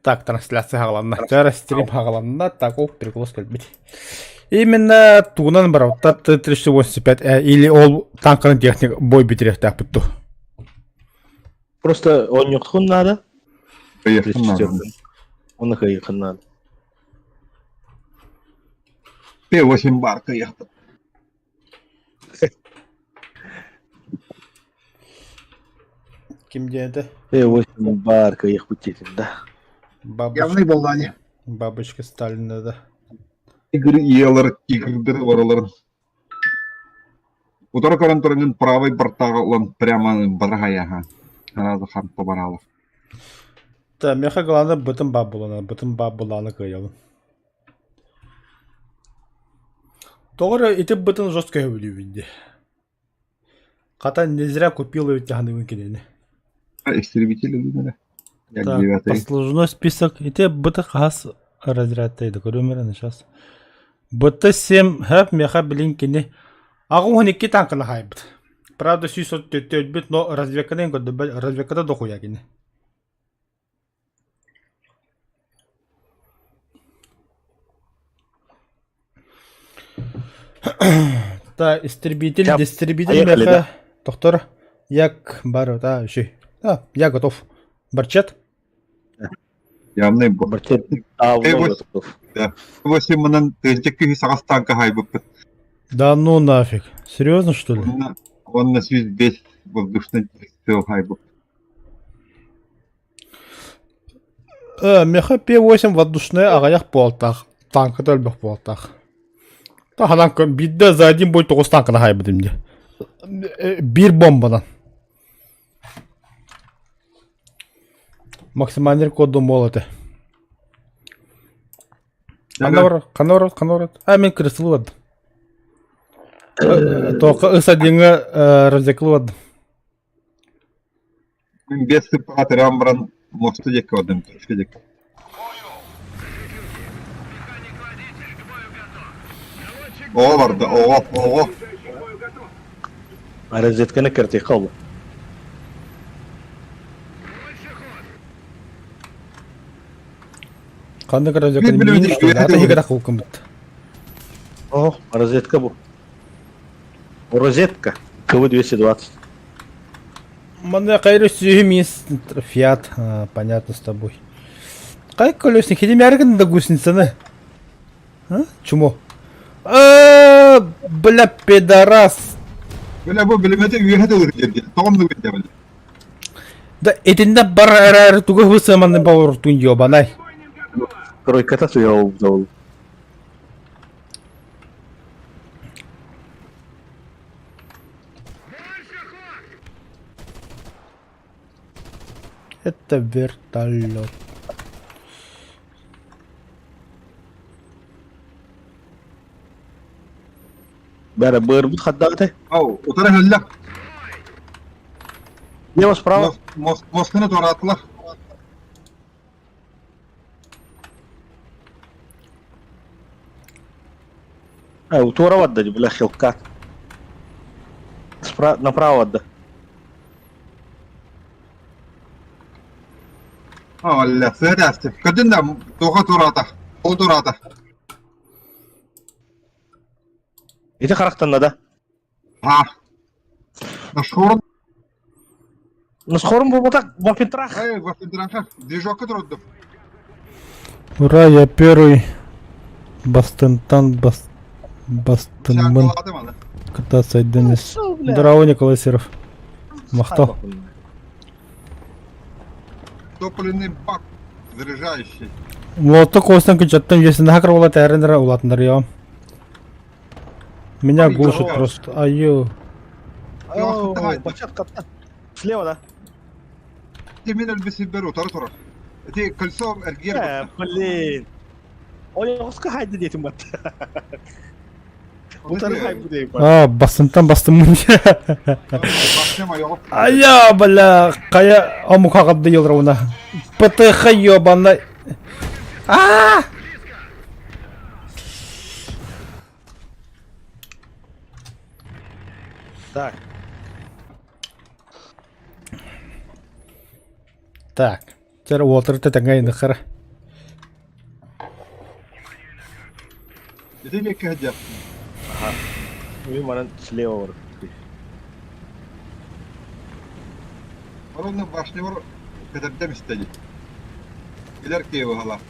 Так, трансляция хаҕаланна. Чара стрим хаҕаланна. Так, ол переклос кэлбит. Именно тугунан барабыта Т-385 или ол танканы техник бой бүтүрүөхтээхпит ту. Просто оонньуоххун наада. Кыайыаххын наада. Оны кыайыаххын наада. П8 бар кыайыахпыт. Ким диэтэ? П8 бар кыайыахпыт диэтим да. Бабочка, Явный буолла бабочка Сталина да. Тигр иялар, тигрдэр бараларын. Утары көрөн турангын правый бортаҕа ылан прямо барахаяха. Сразу хампа баралар. Да, меха главное бытын баб булана, бытын баб буланы кыайалым. Тоҕо эрэ ити бытын жестко сөбүлүүбүн дии. Хата не зря купил эбит ханыыбын кинини. Истребитель ылыы Так, послужной список. Ити быты хас разрядтайды көрүм эрэ сейчас. БТ-7 хэп меха билин кини 82 танканы хаайбыт. Правда 134 өлбүт, но разведканы көрдөрбөт, разведката дохуя кини. Та истребитель, дистрибитель меха, доктор, як бар, да, еще. А, я готов. Барчет? Явный бу. Барчет готов. Да. 8 мынан тезжекки саҕас танка хайбыппыт. Да ну нафиг. Серьезно, что ли? Он на свист весь воздушный все хайбып. Меха П8 воздушная аҕыйах буолтаах, танката элбэх буолтаах. Таһынан биирдэ за один бой тоҕус танканы хаайбытым дии. Биир бомбанан. Максимальный рекордум буол этэ. Ханна барар, ханна барар, ханна барар? А, мен кырысылы бардым. Тоққа ыс одиҥҥа развекалы бардым. Мин биэс сыппаҕа төрөөн баран муоста диэки бардым, точка диэки. Оҕо барда, оҕо, оҕо. Розетканы кертиэххэ ол. Ханнык розетканы миин ата иһигэр акылкыммыт. О, розетка бу. Розетка. КВ-220. Манна кайры сүүһү миис Фиат, понятно с тобой. Кай колесник, хидимяргын да гусеницаны. А? Чумо? А, бля, пидорас. Бля, бу билимете үөһэ да ылыр тоҕом да бля. Да итиннэ бар эрээр тугу хысыманы бауртун ёбанай. Тройката суял Это вертолет. Бәрі бырбыт хаддааты. Ау, утары хөллө. Лево справа. Мостыны туораатылар. А, туора барда, бля, хелкат. Спра... Направо барда. Алла, сыһа Көрдүн да, туоха туораата, ол туораата. Ити харахтанна да? А. Нашхорон. Носхорун буолбатах, Вафентрах. Эй, Вафентраха, движокка турдум. Ура, я первый бастынтан бас... бастынмын кататься Денис. Здорово, Николай Серов. Махтал. Топливный бак заряжающий. Молоток костан күчаттан жесін хакыр бола тәріндір улатындар я. Меня глушит просто. Айо. Слева, да? Ти мин өлбүсүбэр утары турар. Ити кольцо эргиэр. Блин. Ой, оска хайды диэтим бат. Утары хайды дейм. А, бастынтан бастым. Ая, бля, кая омука кабды йылрауна. ПТХ ёбана. А! Так. Так. Теперь Уолтер тэҥҥэ хара. Ити диэки сылдьар. Аха. Мин манан слева бар. Оронно башнябар көтөрдөм истэли. Билэр киһи быһалаах.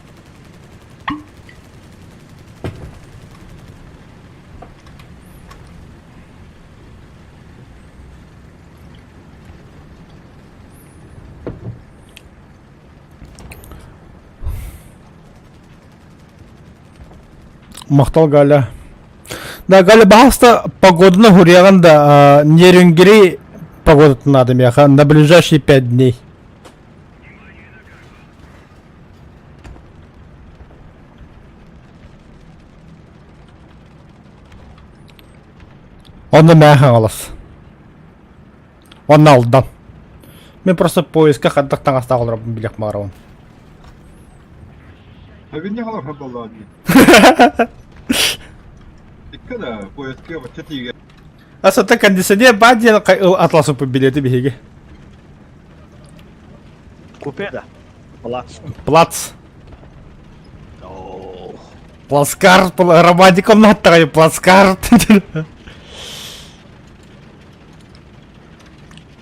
Махтал Галя. Да, Галя, пожалуйста, погоданы хурияган да Нерюнгри погода надо меха на ближайшие 5 дней. Онно мээхэ олос. Онно алдан. Мен просто поездка хаддах таҥастаах олоробун билэх баҕарабын. Эбинне халар боллоо дии. Икки да поездка бачча тиигэ. Асата кондиционер баар диэн атласыппыт билети биһиги. Купе да? Плац. Плац. Оо. Плацкарт, романтиком наттаҕай плацкарт.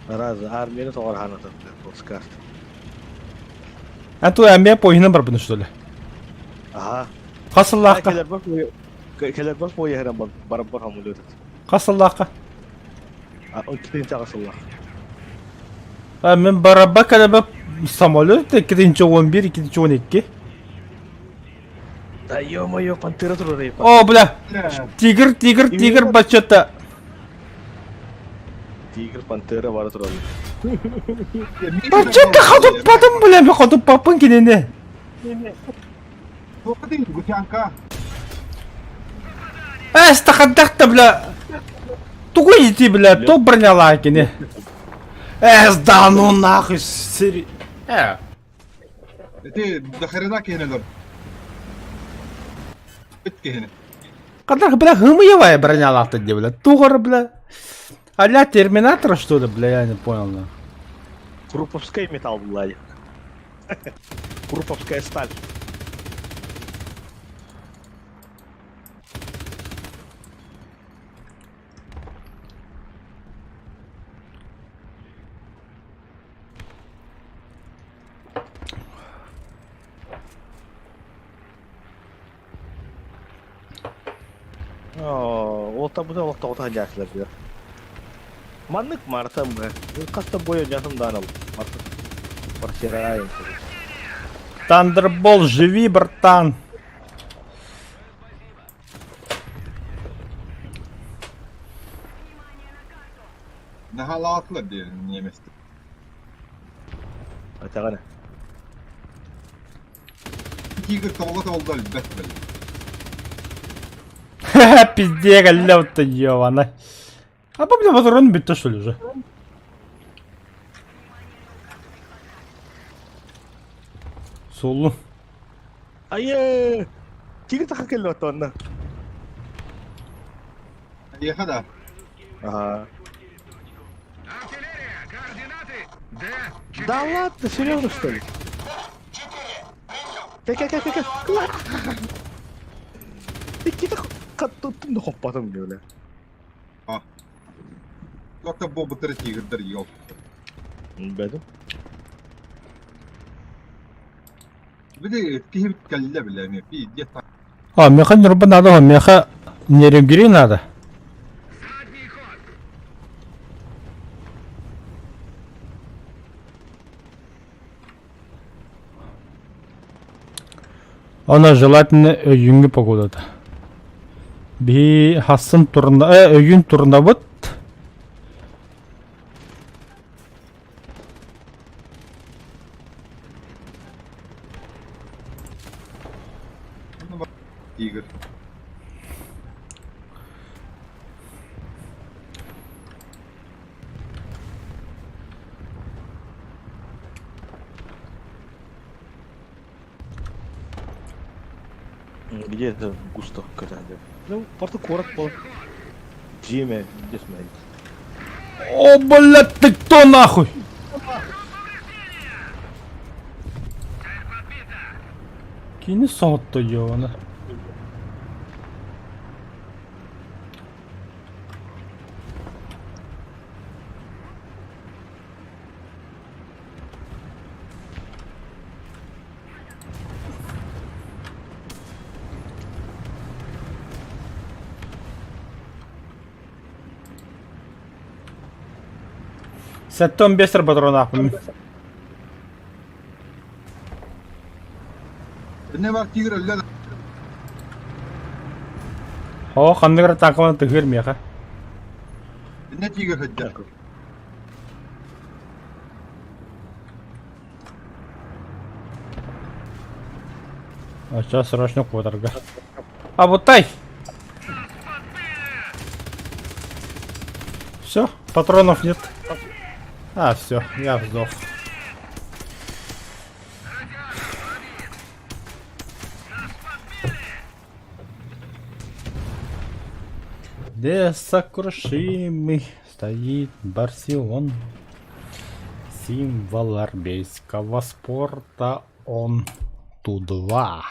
Раз армияны тоҕор хаанатар плацкарт. А то армия поеһынан барбын что ли? Аха. Хас сыллаахха? Кэлэрбэр поеһынан барбар хамылыыр. Хас сыллаахха? Иккитинчи сыллаах. А мен барабба кэлэбэ самолет 211, 212. Да ё-моё, пантера турар. О, бля! Тигр, тигр, тигр бачата. Тигр, пантера бара турар. Бачата хотуппатым, бля, мен хотуппаппын кинини. Туохатын гутянка. Э, стахадахта, бля. Тугу ити, бля, то броняла кини. Э, да ну нахуй, сери... Э. Ити дохрена киһинелер. Бит киһини. Кадах, бля, хымыевая бронялахта где, бля. Тугар, бля. А-ля Терминатор, что ли, бля, я не понял, на. Круповская металл была. Круповская сталь. Оо, ол олохтоҕута сылдьааччылар диир. Маннык Марта хаста бойо дьаһым даанал. Марта квартираайын. Тандербол, живи, братан. Наһаалаатылар диэн немецтэр. Атаҕана. Тигр тобоҕо тоболдо өлбөт бэл. Пизде, галля-то ебана. А бля, патрон битте, что ли, уже? Солу. Айе! Тигр таха келли оттонна. Эйиэхэ да. Ага. Артиллерия! Координаты! Д. Да ладно, серьезно что ли? Кэ-кэ-кэ-кэ-кэ. Иккитэ хаттуттум да хоппатым диөлэ. Туохта буолбуттара тигрдэр ел. Бэдим. Били киһи кэллэ билэ эмиэ пиздец. А, меха Нюрба надо, меха Нерюнгри надо. Задний ход! Она желательно өйүҥҥү погодата. Би хассын турна, өйүн турнабыт. Тигр. Где это густо когда Ну, порто куорат был. Джиме, где смотреть? О, блядь, ты кто нахуй? Кини соһутто ёбана. 75 патронаахпын. Не бар тигр өллө О, ханнык эрэ танкабын тыһыыр миэхэ. Не тигр сылдьар. А сейчас срочно куотарга. Абытай! Все, патронов нет. А, все, я сдох. Несокрушимый стоит Барселон. Символ армейского спорта он. Ту-2.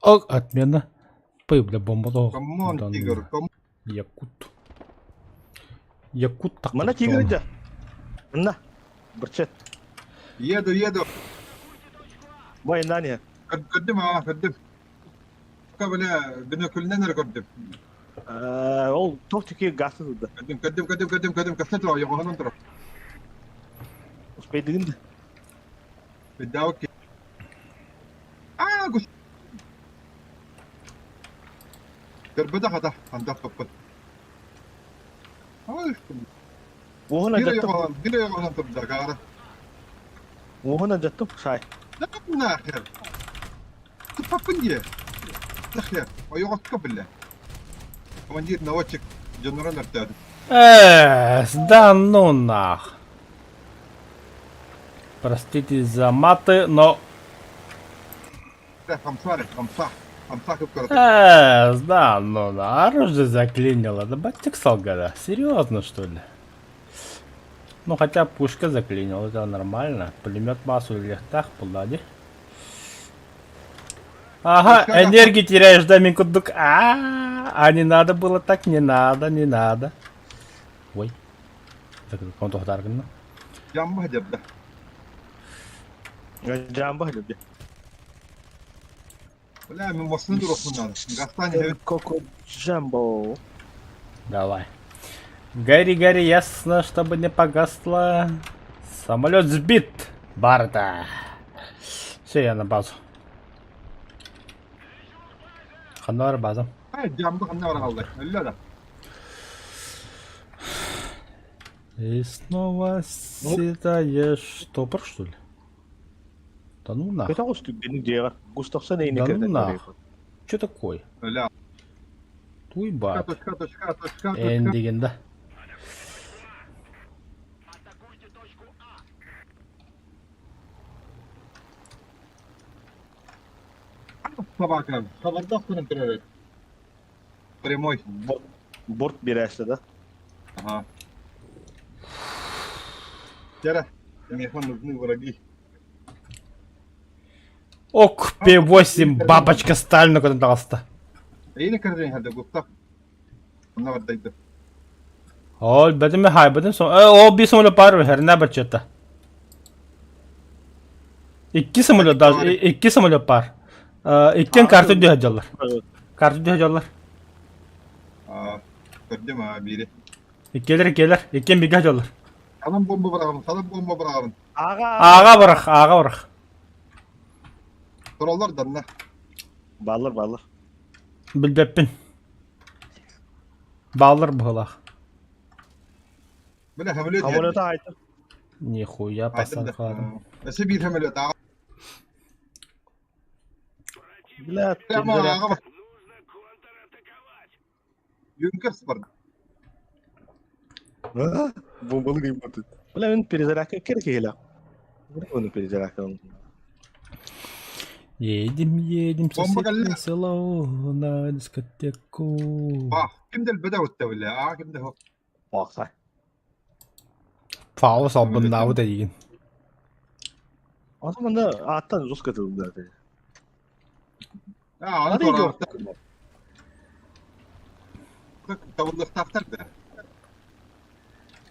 О, отмена. Пый, бля, бомба Come on, тигр, come on. Якут. Якут так. Мана тигр дьэ. Мына. Бырчет. Еду, еду. Война не. Көрдүм, аа, көрдүм. Бля, биноклүнэн эрэ көрдүм. Ол туох түкү газ ылда. Көрдүм, көрдүм, көрдүм, көрдүм, көрдүм, көстө турар, йоҕоһунан турар. Успейдигин да. Видауки. Аа, гус. Көрбөтө хата, андах топпут. Ай, Уоһунан бире дьаттым. йоҕоһунан, бире йоҕоһунан турда, каара. Уоһунан дьаттым. Сай. Да нахер. Туппаппын дии. Нахер. Ойоҕоско биллэ. Командир наводчик дьоннорун өртөөтүм. Э, да ну нах. Простите за маты, но... Хамсар, хамса. Хамса кып Э, да ну на, оружие заклинило. Да батик солгада. Серьезно, что ли? Ну, хотя пушка заклинила, это нормально. Пулемет массу или лехтах, пулади. Ага, энергию теряешь, да, Минкудук. А, а не надо было так, не надо, не надо. Ой. Так, он тоқтар гынна. Жамба дебда. Жамба любе. Бля, мен осыны дұрысын надо. Гастани Коко Джамбо. Давай. Гори, гори, ясно, чтобы не погасло. Самолет сбит. Барда. Все, я на базу. Ханна бар базам. Жамба ханна бар қалды. Өлі да. И снова седаешь штопор, что ли? Да ну нах. Көтө оҕус түггүнүк дьиэҕэр. Густавсон эйни Да ну кэрдэн нах. Че такой? Өлі. Туйбат. Точка, точка, точка, точка. Эн деген да. Собака. Хабардах күнін тұрады. Прямой. Борт, борт биэрээччи да. Ага. Вчера мне нужны враги. Ок, П8, бабочка Сталина көтөн таҕыста. Эйни кэрдин хәдә Густав. Онна бардайды. Ол бэтим хайбытым сон. Ол бир самолет бар херна баччата. Икки самолет даже, икки самолет бар. Иккен карта дөһө дьаллар. Карта дөһө дьаллар. Көрдүм а бири. Иккелер иккелер, иккен бигэ дьаллар. Салам бомба бырагын, салам бомба бырагын. Аға Ага барах, ага барах. Тураллар данна. Баллар баллар. Билбеппин. Баалар быһылаах. Бile самолет. Самолета айтып. Нихуя пасан хаадым. Эсе бир самолет ага. Бля, Прямо ага. Юнкерс бар. Бомбалы кыйматы. Бля, мен перезарядка керек келе. Оны перезарядка. Едем, едем в Бомба соседнее кэллэ. село на дискотеку. Ба, кимдел беде өттө биле. А кимде хо. Бақса. Фаус албыннаабыт эйигин. Ата манда аттан жестко тылды. А, аны тура. Табылдыктактар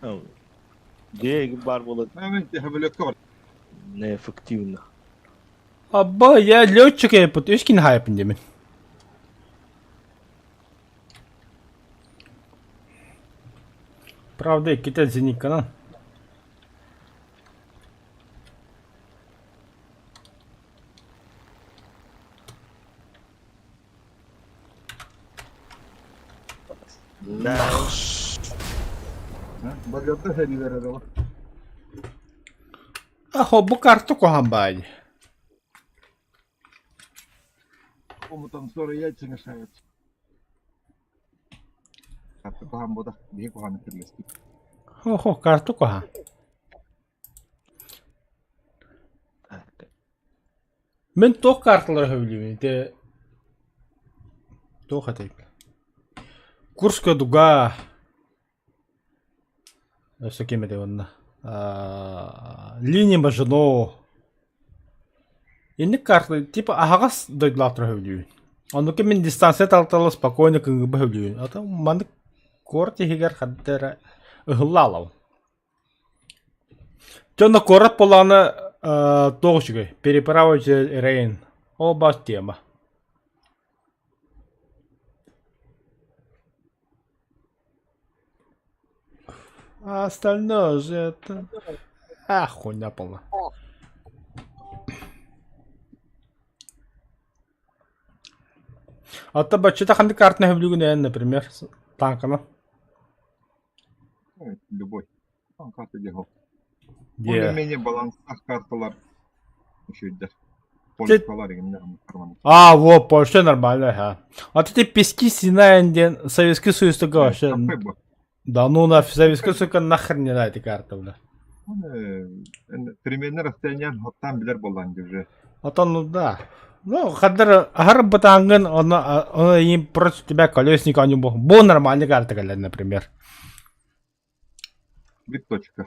да. Де бар болады Мен самолетка бар. неэффективно. Абба, я летчик эпут, үскин хайпын демен. Правда, иккитэ зенитканан. Nice. Багарда сэриилэрэ дала. Ахо, бу карта куһаҕан баай. Кому там скоро яйца мешают. Карта куһаҕан буода, биһи куһаҕаны кирлэспит. Хо-хо, карта куһаҕан. Мин туох карталары сөбүлүүбүн ити туох этэй Курская дуга өссө ким этэй уонна Линия Мажино инник карта типа аһаҕас дойдулаахтары сөбүлүүбүн. Оннук мин дистанция талтала спокойно кыҥыыбы сөбүлүүбүн. А то маннык куорат иһигэр ханна эрэ ыһылла аалабын. Дьэ онно куорат буоллаҕына туох үчүгэй переправа Рейн ол баар тема. А остальное же это а хуйня полная. Оттон баччата ханнык картаны сөбүлүүгүн эн, например, танканы? Любой. Карта дьоһо. Более-менее баланстаах карталар үчүгэйдэр. Польшалар игиннэр А, вот, Польша нормально, ага. А ты пески Синаин диэн Советский Союзтарга вообще... Да ну нафиг, Советский Союзка нахер не надо эти карты, бля. Примерно расстояние оттан билэр буоллаан уже. Отон, ну да. Ну, хаддар аһар бытаангын, оны, оны им против тебя колесник, они бу, бу нормальный карта кэлэр, например. Бит точка.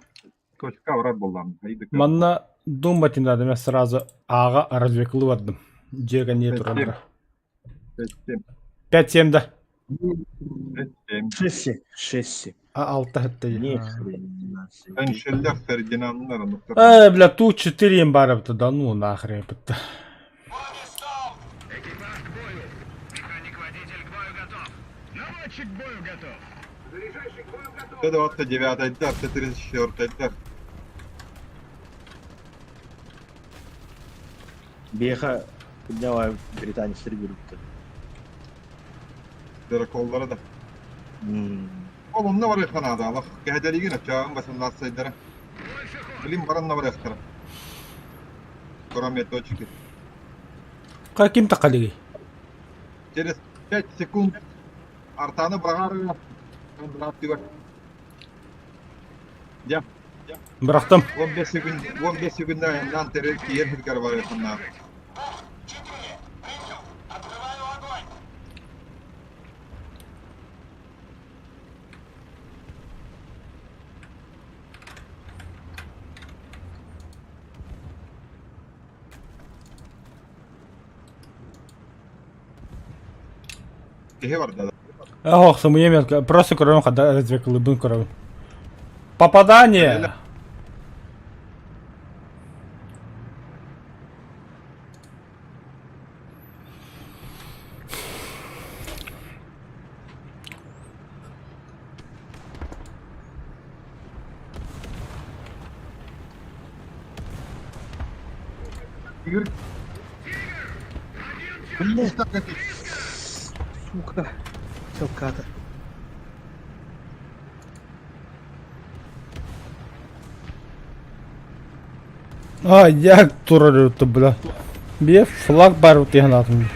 Точка враг буоллаан. Манна думать не надо, мен сразу аға развеклы бардым. Дьиэгэ не турар. 5-7 да. 5-7. 6-7. 6-7. А 6 хэтте. Ни хрена себе. Эншеллер Фердинанднар онуктар. Э, бля, тут 4 им барыбыта, да ну нахрен бытта. Экипаж к бою! Механик-водитель к бою готов! Наводчик к бою готов! Заряжающий к бою готов! 129-дар, 134-дар. Биэхэ давай британецтэр биэрбиттэр. Дыраколлара да. Ол онно барыахха наада, алах кэһэтэлигин оччоон басыннаахсайдара. Билин баранна барыахтара. Кроме точки. Каким тақалигий? Через 5 секунд артаны быраҕар бырааттыгар. Дьэ. Бырахтым. 15 секунд, 15 секунд айаннаан тэрил тиийэн сиргэр барыахханнаах. Киһи барда да. Ох, сымыйа просто көрөм хада развеклыбын көрөм. Попадание! Игорь, Бля, сука. Целката. А, я турар бля. Бие флаг бар утыһанаатым.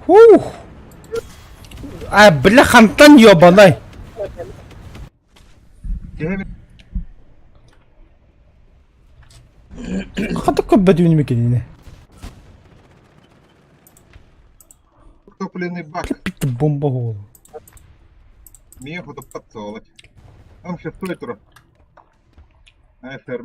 Хух! А, бля, хантан ёбанай! Киһи Хата көббөтүүнү мекенини. Топливный бак. Питти бомба голову. Миэ хотуппат суолать. Там шестой тура. ФР.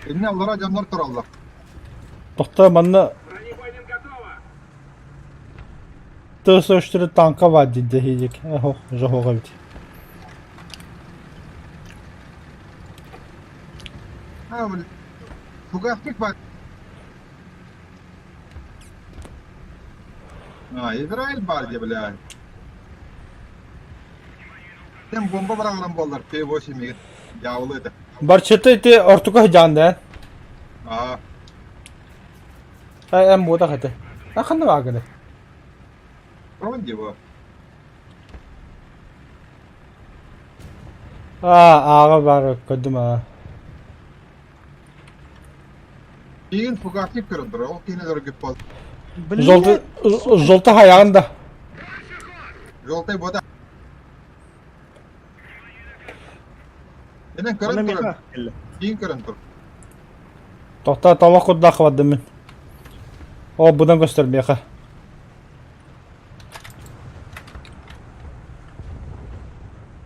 Инне аллара дьоннор тураллар. Тохтоо манна Т-44 танка баар диир дэһиик жоһуох эбит. А, блин. Фугасник бар. А, Израиль бар дии, бля. Сен бомба быраҕаран буоллар Т-8 мигин. Дьаабылы этэ. Барчыта ити ортука сыдьаан да. Аа, Эн буотах этэ. А ханна баагыны? Роман диво. Аа, ааҕа баар көрдүм аа. Киин фугасник көрөн турар, ол киһини дөргүп бол. Жолты жолта хайаҕын да. Желтый бота. Энен көрөн турар. Киин көрөн тур. Тохта талах курдаах бардым мин. О, будан көстөр миэхэ.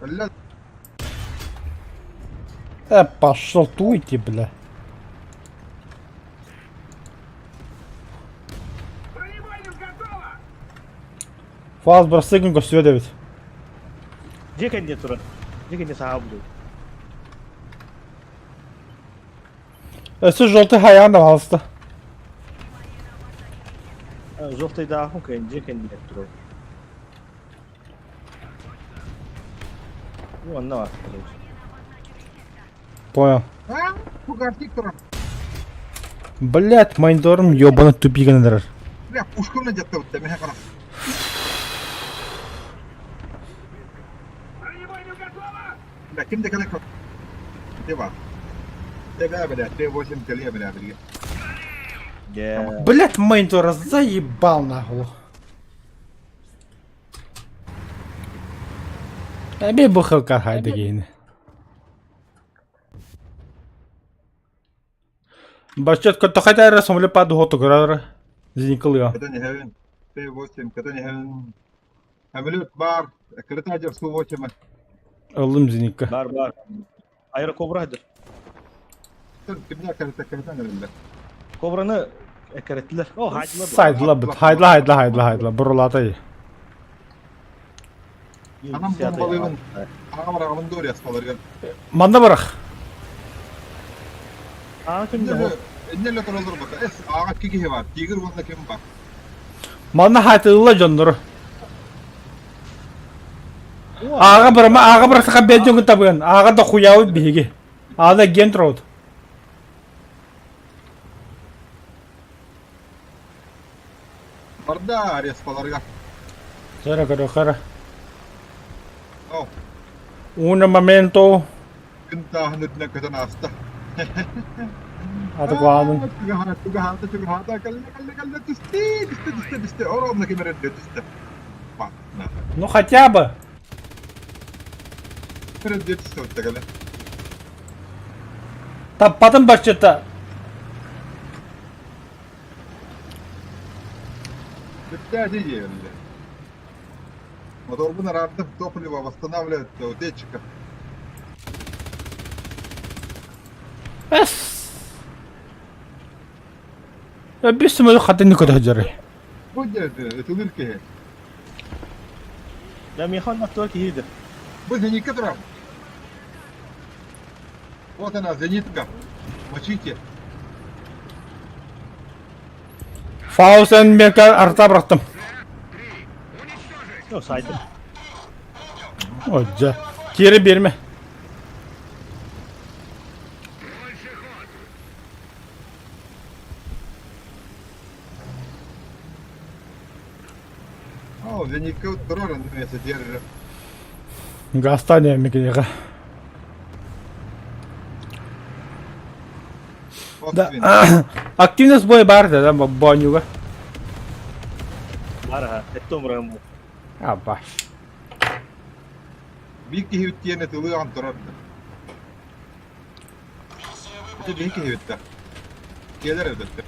Өллө. Пошел туйте, бля. Фаз бырастыгын көстүбэт эбит. Дьиэ кэннэ турар. Дьиэ кэннэ саҥа булуу. Өссө желтый хайаан да хаалыста. Желтыйдаахпын кыайан дьиэ кэннигэр турар. Онно бар. Понял. А, фугасник турар. Блять, мониторым ёбаный тупиган ырар. Бля, пушкамна дьаттабыт меһэ харах. Бля, ким да кэлэн Те бар. Тебе, бля, Т8 кэлиэ, бля, билгэ. Блять, монитора заебал нахуй. Эби бухалка хайдагин. Баччат көттөхөтө эрэ сомле пад хотугурар зиникылыа. Кэтэн иһэбин. Т8 кэтэн иһэбин. Самолет бар. Кырытаадьар Су-8. Ыллым зенитка. Бар бар. Аэрокобра дыр. Кимнээх кэрэтэ кэрэтэн эрэллэр. Кобраны кэрэттилэр. О, хайдылар. Сайдыла бит. Хайдла хайдла хайдла хайдла. Бурулатай. Анам бомбалыыбын. Аҕам араҕабын дуо респаларгар. Манна барах. Аҕа ким Иннеле тураллар бата. Эс аҕа икки киһи бар. Тигр уонна ким бар. Манна хайтылла дьоннору. Ааҕа барама ааҕа барахсаха бэйэ дьоҥун табыан. Ааҕа да хуйаабыт биһиги. Аана гентроуд. Барда респаларга. Хара хара хара. О, Un momento. күн тааһын үрдүнэн көтөн ааста. Атыкваанын. Түгэхана түгэхата түгэхата кэллэ кэллэ кэллэ түсти түсті түсті түсті оромна ким эрэ түстэ. Ба, на. Ну хотя бы. Эрэ түсті отта кэлэ. Таппатын барчыта. Бүттэ диэллэ. Моторбун араардым топливо восстанавливает утечка. Эс. Бис мөлө хатын көтө жары. Бу деді, ытылыр киһи. Я механ на киһиди. Бу зенитка турар. Вот она, зенитка. Мочите. Фаусен мека арта бырахтым. Yok saydım. Ожа. Кире берме. О, зенитка турар, эмиэ держит. Гастания мекенеға. Вот Да. свин. Активность бой бар да, бонюга. Бар ha. Ettom rahmu. Аба. Биир киһи үттиэнэ тылы турар. Ити биир киһи үттэ. Келер өтөттө.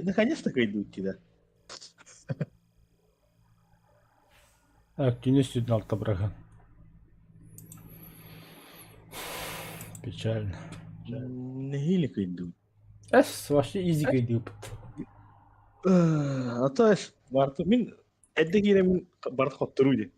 Наконец-то идут тебя. Активность үтін алта бырахан. Печально. Нехили идут. Эс, вообще изи кайдып. А то эс барты мин эдде кире мин барты хоттуру ди.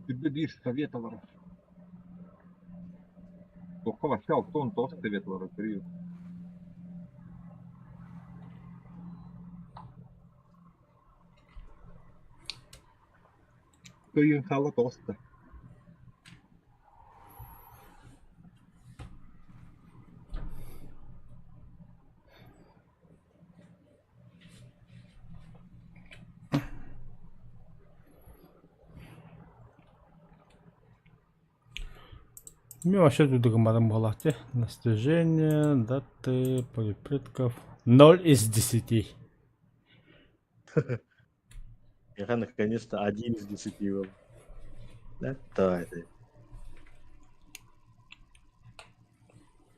Түрдэ биир совет олорор. Туохха вообще 69 совет олорор көрүө. Кыайыын хаалла тоҕуста. Мен вообще тут гымматым буоллах дии. Достижение, даты, предков. 0 из 10. Я наконец-то 1 из 10 был. Да, это.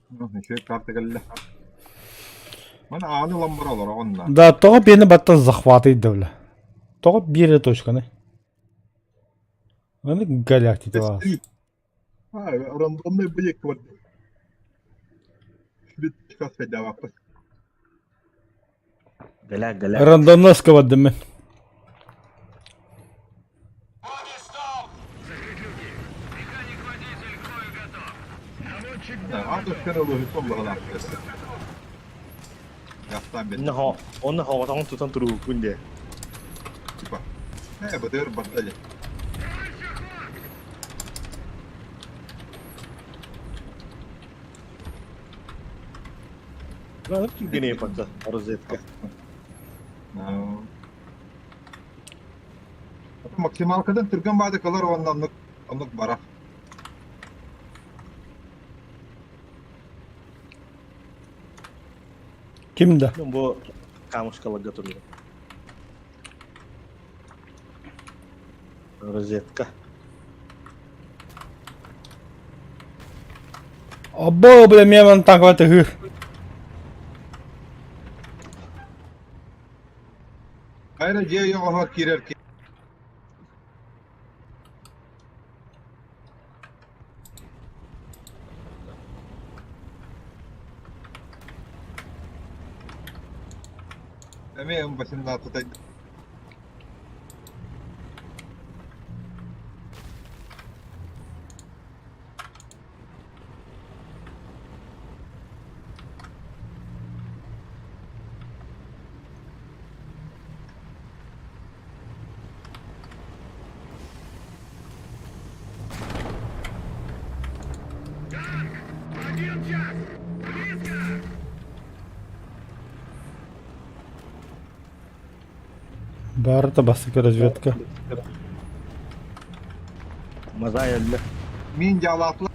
Ну, еще карта кэллэ. Маны ааны ылан бар олор онна. Да, тоҕо биэни батта захватый бля. Тоҕо биир точканы. Аны галактика вас. А, рандомный боек вот. Бит кафе Галя, галя. Рандомно скабадым мен. Механик-водитель к бою готов. Наводчик А точканы ылыһыппын баҕалаах. Ястан бет. Онно хоҕотоҕун тутан туругуккун дии. Типа. БТР барда дии. Ну, түргеней патса, розетка. Максималкадан түргэн баады кылар онна оннук оннук барар. Ким да? Ну, бу камушкаларга туругу. Розетка. Або, бля, мен танковать тыгыр. Хайра дьиэ ойоҕоһугар киирэр эмиэ 18 Один час! Близко! Барыта бастакы разведка. Мазай өллө. Мин дьаалаатылар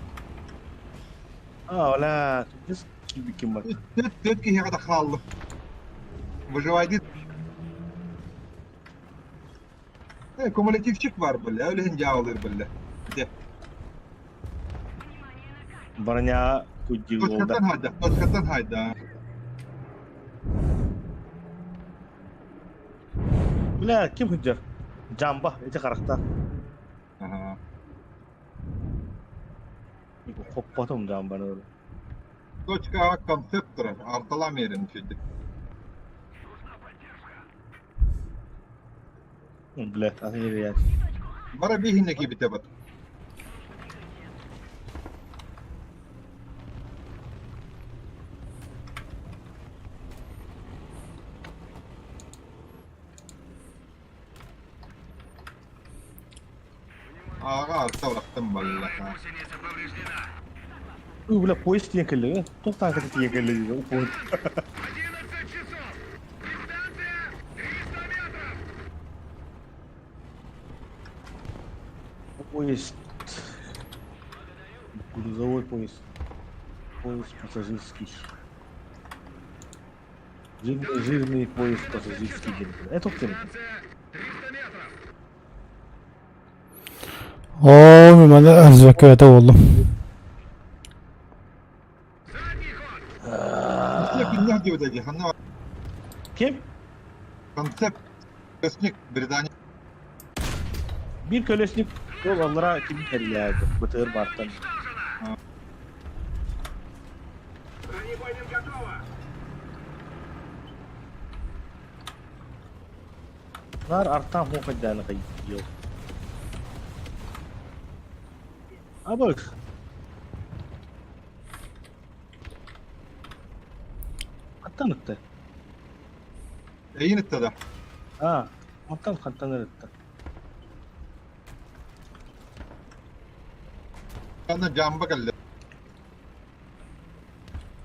А, оля, this ким бар. төрт төрт киһиэхэ да хааллым. Выживайдыы кумулятивчик бар бля, өлүһүн дьаалыыр бля. Де. Броня кудди болда. Точкаттан хайда, точкаттан хайда. Бля, ким хүджер? Жамба, эти харахта. Ага. Хоппатым жамбаны. Точка концептора, арталам ерин чүйді. Бля, аны я. Бара бихинне кибите бат. Аға арта барахтым балла. Гусеница повреждена. Бля, поезд тиен келли. Тоқтан кете тиен келли дейді. Поезд. 11 часов! Дистанция 300 метров! Поезд. Грузовой поезд. Поезд пассажирский. Жирный, жирный поезд пассажирский. Это кто? Дистанция 300 метров! О, мен разведка это болдум. Задний ход! Кимнех диэбит дии, ханна Ким? концепт Көсник Британия. Бир колесник ол аллара ким кәрияді. БТР бартан. Бронебойным готово! Нар артан хуқадданы қаййо. Абык. Хантан ытта? Эйин ытта да. Аа, мантан хантан ытта? Аны жамба кэллэ.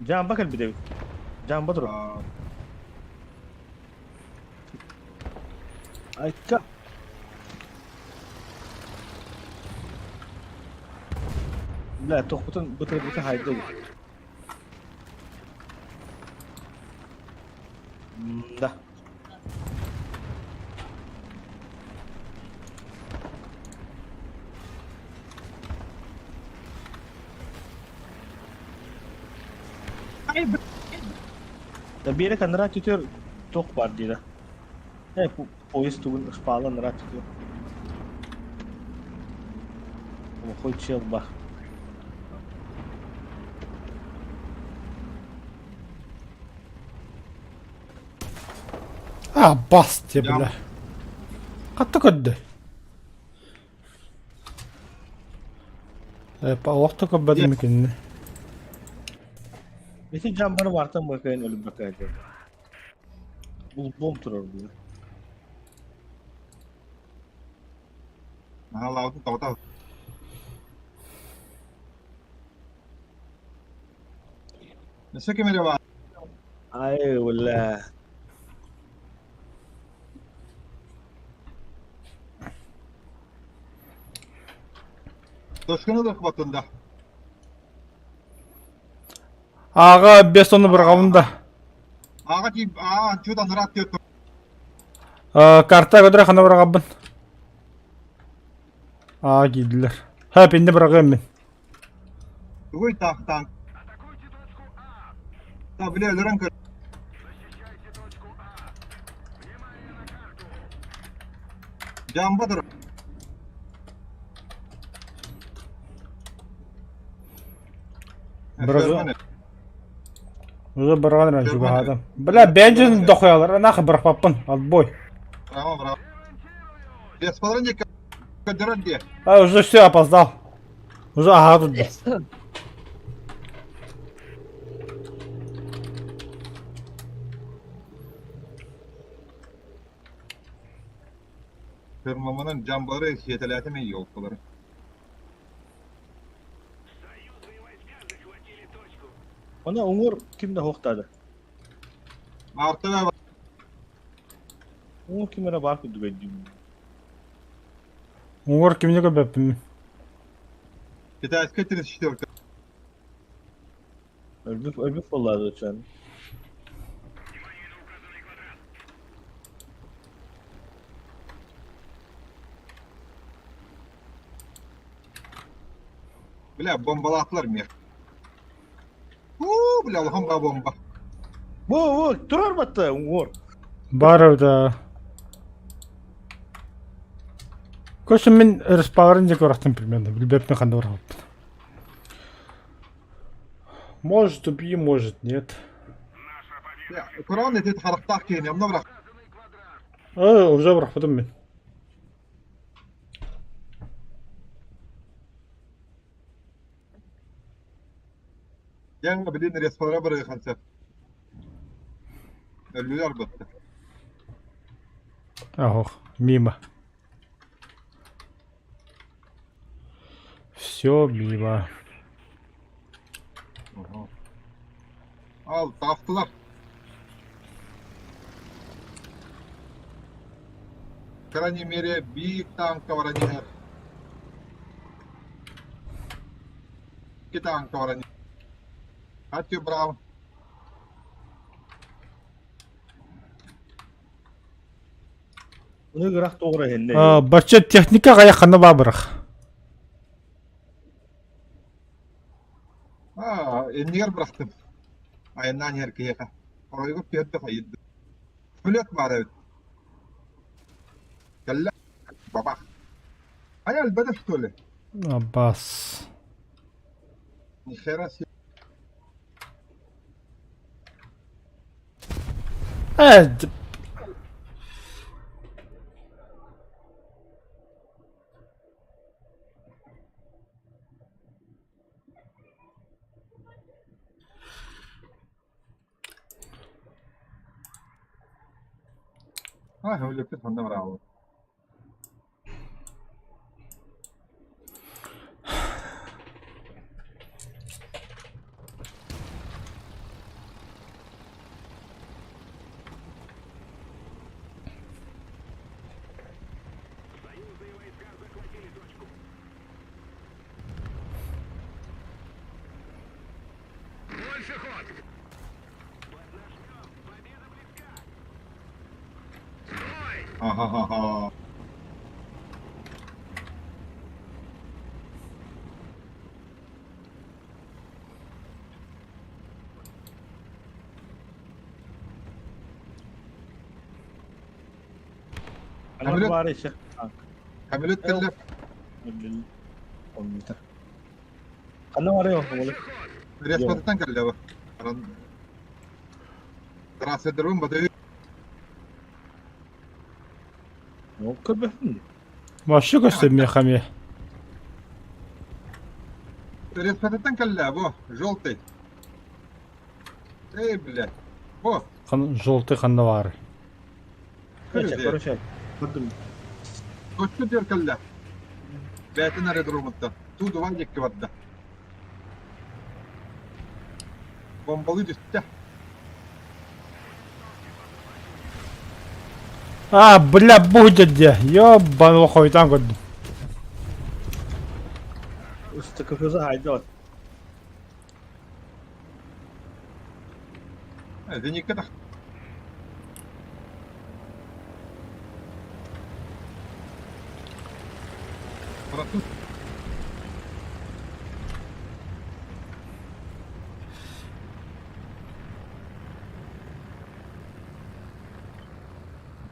Жамба кэлбит эбит. Жамба турар. Айка. Бля, тохпутун бытырбыты хайда эбит. Да. Да биэрэ канара түтөр туох бар диирэ. Э, поезд тугун шпала нара түтөр. Плохой чел бар. А, бас те, бля. Хатта көрдө. Олохто көрбөтүм кинини. Ити жамбары бартан бакайын өлүп бакайын. Бул бом турар бу. Наһаалаабытын тоҕото. Өссө ким эрэ баар? Ай, бля. Точканы да ыкпаттын да. Ааҕа бес ону быраҕабын да. Ааҕа тиий, аа, чуут анараа түөрт Карта көтөрө хана быраҕабын. Аа киирдилэр. Ха, пинде быраҕыам мин. Тугуй таахтаан? Та били өлөрөн көр. Жамба тур. Быраҕы Уже быраҕан эрэн чугаһаатым. Бля, бензин дохуялар, нахуй бырахпаппын, отбой. Браво, браво. Беспаларын диэки көрдөрөр диэ. А, уже все, опоздал. Уже ага тут. Фирмаманан жамбары сиэтэлээтим ёлкалары. Она уҥуор ким да суохтаата. Маартыга Уҥуор ким эрэ баар курдук өйдүүбүн. Уҥуор кимни көрбөппүн. Китайская 34. Өлбүт өлбүт буоллаҕа дуу Бля, бомбалаатылар миэх. Уу, бля, улахан баа бомба. Бу, бу, турар батта уҥуор. Баар да. Короче, мин респаверын дьэ көрөхтүм примерно. Билбэппин ханна барабыппын. Может убью, может нет. Корон ити харахтаах киһини онно бырах. Aa, уже бырахпытым мин. Дьэҥ билин респалара барыахан сөп. Өллүлэр бытта. Ох, мимо. Все мимо. Ал, таахтылар. Крайней мере, биир таанка баран иһэр. Икки таанка баран иһэр. Артюр браво. Ону ыраах тоҕура иһиннэ. Бачча техника хайа ханна баабырах. Аа, иннигэр бырахтым. Айаннаан иһэр киһиэхэ. Оройугар түһэрдэ хайырды. Пулемет баар эбит. Кэллэ. Бабах. Хайа өлбөтө что ли? Аббас. Нихера себе. Э, А, өлөппүт ханна бараабыт. Аха-ха-ха. Ана баар еще. Самолет кэллэ. Ханна барыа самолет? Респатыттан кэллэ бу. Трассердербин батыы. Ол көрбөппүн. Вообще көстө миэхэ эмиэ. Респатыттан кэллэ бу, желтый. Эй, блядь. Бу. Желтый ханна баарый? Короче, көрдүм. Көччү диэр кэллэ. Бэйэтин аэродромуттан. Туу дубай диэки барда. Бомбалыы түстэ. А, бля, будет где. Ёбану хойутаан көрдүм. Ыстыкыфызы хайдот. Зеникка тах. Француз.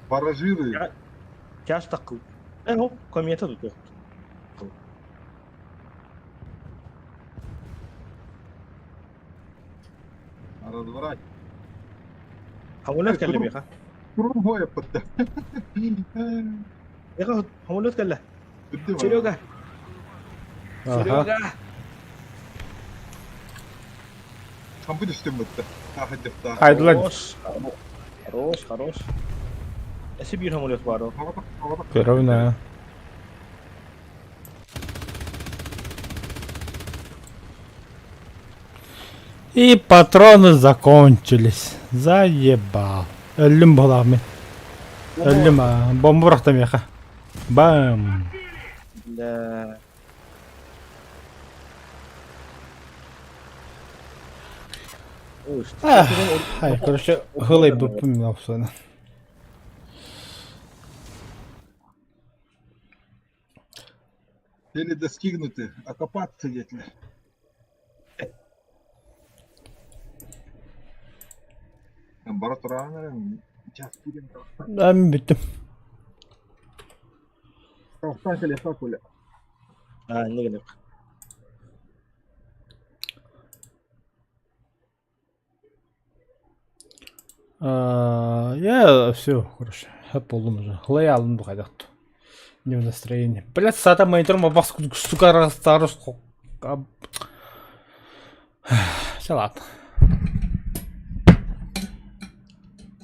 Баражиры. Чаас такыл. Э, хоп, комета тут. Разворачивай. Хамулет кэллэ миэхэ. Турун хуойаппытта. Миэхэ хамулет кэллэ. Серега. Серега. Хампы түстүм бытта. Таахайдыхтаах. Хайдылар. Хорош. Хорош, хорош. Эси биир хамулет баар ол. Көрөбүн И патроны закончились. Заебал. Өллүм буолаамын. Өллүм аа. Бомба бырахта миэхэ. Бам. Бля. Ай, короче, хылайбыппын мин опсуна. Цели достигнуты, окопаться где-то. Бара туран час киирэн Да, мин бүттүм. Тохтоон кэлиэххэ Коля. Аа, инньэ гынык. Я все, короче, буоллум уже. Хлей алым бухайдахту. Не в настроении. Блядь, сата монитором обах, сука, раз, Все, ладно.